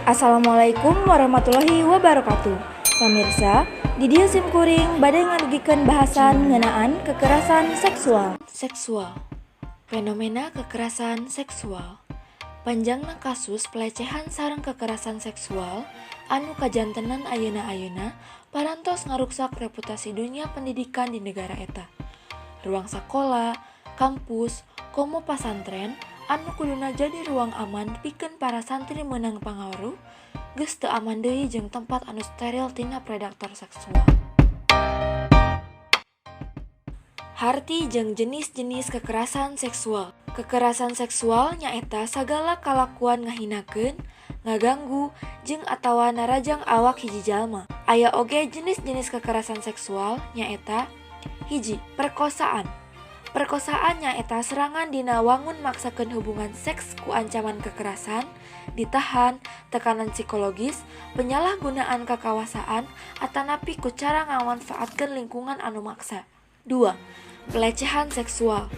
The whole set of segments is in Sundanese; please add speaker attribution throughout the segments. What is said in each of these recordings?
Speaker 1: Assalamualaikum warahmatullahi wabarakatuh. Pamirsa, di dieu sim kuring bade ngadugikeun bahasan ngeunaan kekerasan seksual. Seksual. Fenomena kekerasan seksual. Panjangna kasus pelecehan sareng kekerasan seksual anu kajantenan ayeuna-ayeuna parantos ngaruksak reputasi dunia pendidikan di negara eta. Ruang sakola, kampus, komo pasantren anu kuduna jadi ruang aman pikeun para santri meunang pangaruh, geus teu aman deui jeung tempat anu steril tina predator seksual. Harti jeung jenis-jenis kekerasan seksual. Kekerasan seksual nyaeta sagala kalakuan ngahinakeun, ngaganggu, jeung atawa narajang awak hiji jalma. Aya oge jenis-jenis kekerasan seksual, nyaeta: 1. Perkosaan. Perkosaan nyaeta serangan dina wangun maksakeun hubungan seks ku ancaman kekerasan, ditahan, tekanan psikologis, penyalahgunaan kakawasaan, atanapi ku cara ngamanfaatkeun lingkungan anu maksa. 2. Pelecehan seksual.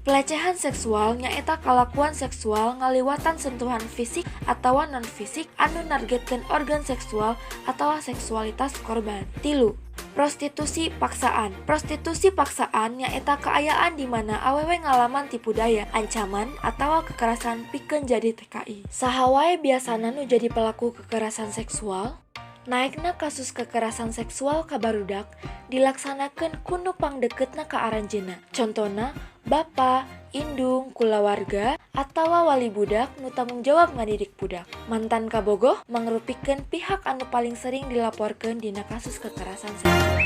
Speaker 1: Pelecehan seksual nyaeta kalakuan seksual ngaliwatan sentuhan fisik atawa non fisik anu nargetkeun organ seksual atawa seksualitas korban. 3. Prostitusi paksaan. Prostitusi paksaan nyaeta kaayaan di mana awewe ngalaman tipu daya, ancaman, atawa kekerasan pikeun jadi TKI. Saha wae biasana nu jadi pelaku kekerasan seksual? Naekna kasus kekerasan seksual ka barudak dilaksanakeun ku nu pangdeukeutna ka aranjeunna. Contona bapa, indung, kulawarga, atawa wali budak nu tanggung jawab ngadidik budak. Mantan kabogoh mangrupikeun pihak anu paling sering dilaporkeun dina kasus kekerasan seksual.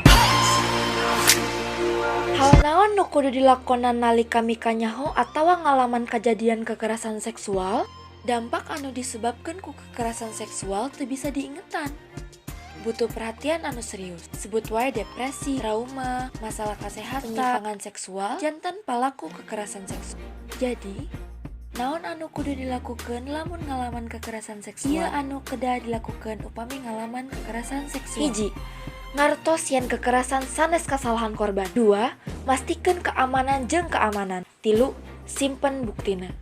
Speaker 1: Hal naon nu kudu dilakonan nalika mikanyaho atawa ngalaman kajadian kekerasan seksual? Dampak anu disebabkeun ku kekerasan seksual teu bisa diingetan. Butuh perhatian anu serius. Sebut wae depresi, trauma, masalah kesehatan, penyimpangan seksual, janten palaku kekerasan seksual. Jadi, naon anu kudu dilakukan lamun ngalaman kekerasan seksual? Ieu anu kedah dilakukan upami ngalaman kekerasan seksual. 1. Ngartos yen kekerasan sanes kasalahan korban. 2. Mastikeun keamanan jeung keamanan. 3. Simpen buktina.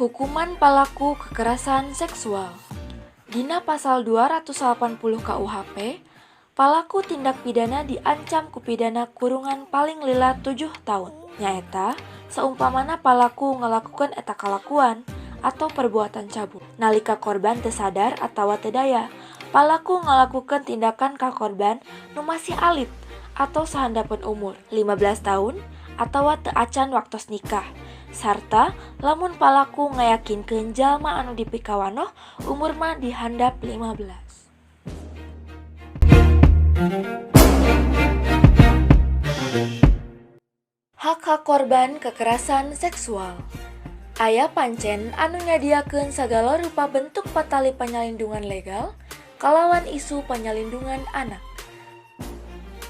Speaker 1: Hukuman palaku kekerasan seksual. Dina pasal 280 KUHP, palaku tindak pidana diancam ku pidana kurungan paling lila 7 tahun. Nyaeta, saumpamana palaku ngalakukan eta kalakuan atau perbuatan cabul nalika korban teu sadar atawa teu daya, palaku ngalakukan tindakan ka korban nu masih alit atau sahandapeun umur 15 tahun atawa teu acan waktos nikah, sarta lamun palaku ngayakinkeun jalma anu dipikawanoh umurna di handap 15. Hak-hak korban kekerasan seksual. Aya pancen anu nyadiakeun sagala rupa bentuk patali panyalindungan legal kalawan isu panyalindungan anak.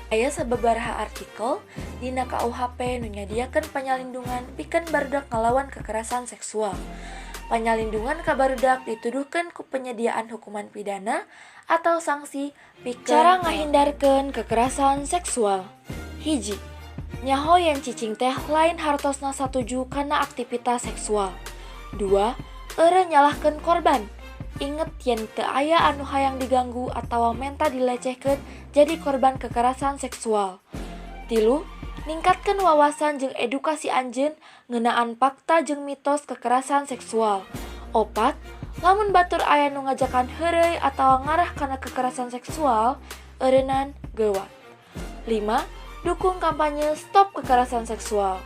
Speaker 1: Aya sababaraha artikel dina KUHP nu nyadiakeun panyalindungan pikeun barudak ngalawan kekerasan seksual. Panyalindungan ka barudak dituduhkeun ku penyediaan hukuman pidana atau sanksi pikeun. Cara ngahindarkeun kekerasan seksual. 1. Nyaho yen cicing teh lain hartosna satuju kana aktivitas seksual. 2. Eureun nyalahkeun korban. Inget yen teu aya anu hayang diganggu atawa menta dilecehkeun jadi korban kekerasan seksual. 3. Ningkatkeun wawasan jeung edukasi anjeun ngeunaan fakta jeung mitos kekerasan seksual. 4. Lamun batur aya nu ngajakan heureuy atawa ngarah kana kekerasan seksual, eureunnan geuwat. 5. Dukung kampanye Stop Kekerasan Seksual.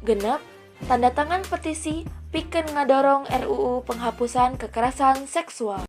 Speaker 1: 6. Tanda tangan petisi pikeun ngadorong RUU penghapusan kekerasan seksual.